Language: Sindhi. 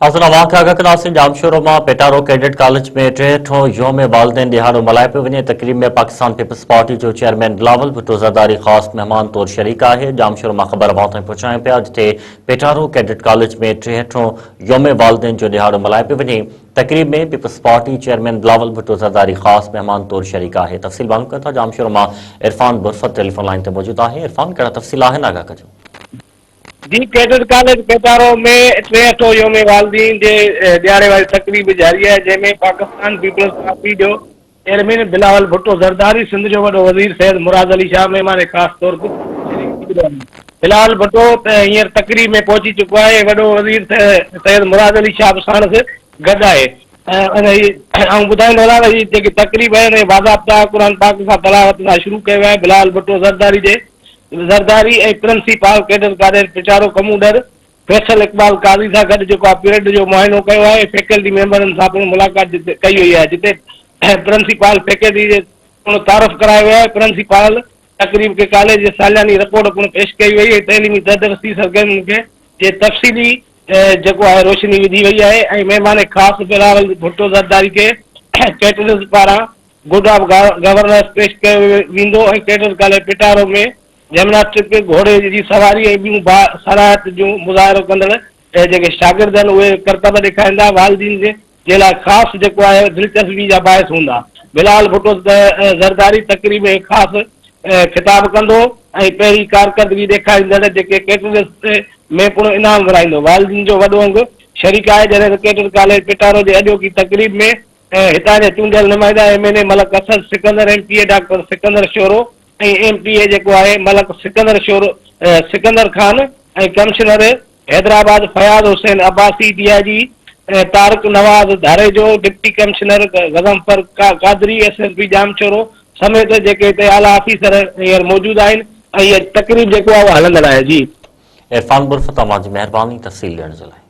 حاصل اوهان کي آگاهه ڪنداسين ڄامشورو مان پيٽارو ڪيڊٽ ڪاليج ۾ ٽيهٺون يوم والدين ڏهاڙو ملهايو پيو وڃي تقريب ۾ پاڪستان پيپلز پارٽي جو چيئرمين بلاول ڀٽو زرداري خاص مهمان طور شريڪ آهي ڄامشورو مان خبر اوهان تائين پهچايون پيا جتي پيٽارو ڪيڊٽ ڪاليج ۾ ٽيهٺون يوم والدين جو ڏهاڙو ملهايو پيو وڃي تقريب ۾ peoples party chairman Bilawal Bhutto Zardari خاص مهمان طور شريڪ آهي تفصيل معلوم ڪيون ٿا ڄامشورو مان عرفان برفت ٽيليفون لائين تي موجود آهي عرفان ڪهڙا تفصيل آهن آگاهه ڪجو. جي ڪيڊٽ ڪاليج پيٽارو ۾ ٽيهٺون يوم والدين جي ڏهاڙي واري تقريب جاري آهي جنهن ۾ پاڪستان پيپلز پارٽي جو چيئرمين بلاول ڀٽو زرداري، سنڌ جو وڏو وزير سيد مراد علي شاهه مهمان خاص طور تي شريڪ ٿي رهيا آهن. بلاول ڀٽو هينئر تقريب ۾ پهچي چڪو آهي ۽ وڏو وزير سيد مراد علي شاهه به ساڻس گڏ آهي ۽ آئون ٻڌائيندو هلان ته هي جيڪي تقريب آهي ان کي باضابطا قرآن پاڪ سان تلاوت سان شروع ڪيو ويو آهي بلاول ڀٽو زرداري جي Zardari ۽ principal cadet college Petaro commodore Faisal Iqbal Qazi سان گڏ جيڪو آهي پريڊ جو معائنو ڪيو آهي ۽ فيڪلٽي ميمبرن سان پڻ ملاقات ڪئي وئي آهي جتي پرنسپال فيڪلٽي جي پڻ تعارف ڪرايو ويو آهي پرنسپال تقريب کي ڪاليج جي سالياني رپورٽ پڻ پيش ڪئي وئي ۽ تعليمي تدرسي سرگرمين کي جي تفصيلي جيڪو آهي روشني وڌي وئي آهي ۽ مهمان خاص بلاول ڀٽو زرداري کي ڪيٽرز پاران گڊ آف گورننس پيش ڪيو ويندو ۽ ڪيڊٽ ڪاليج پيٽارو ۾ جمناسٽڪ، گهوڙي جي سواري ۽ ٻيون باصلاحيت جون مظاهرو ڪندڙ جيڪي شاگرد آهن اهي ڪرتب ڏيکاريندا، والدين جي لاء خاص جيڪو آهي دلچسپي جا باعث هوندا. بلاول ڀٽو زرداري تقريب ۾ خاص خطاب ڪندو ۽ پهرين ڪارڪردگي ڏيکاريندڙ جيڪي ڪيڊٽس ۾ پڻ انعام ورهائيندو. والدين جو وڏو انگ شريڪ آهي جڏهن ته ڪيڊٽ ڪاليج پيٽارو جي اڄوڪي تقريب ۾ ۽ هتان جا چونڊيل نمائندا M N A Malik Asad Sikandar M P A doctor Sikandar Shoro ۽ M P A جيڪو آهي Malik Sikandar Shoro Sikandar Khan ۽ commissioner Hyderabad Fayaz Hussain Abbasi D I G Tariq Nawaz Dharejo deputy commissioner Ghazanfar Qadri S S P Jamshoro سميت جيڪي هتي اعليٰ آفيسر هينئر موجود آهن ۽ هيء تقريب جيڪو آهي اهو هلندڙ آهي جي. عرفان برفت اوهان جي مهرباني تفصيل ڏيڻ جي لاء.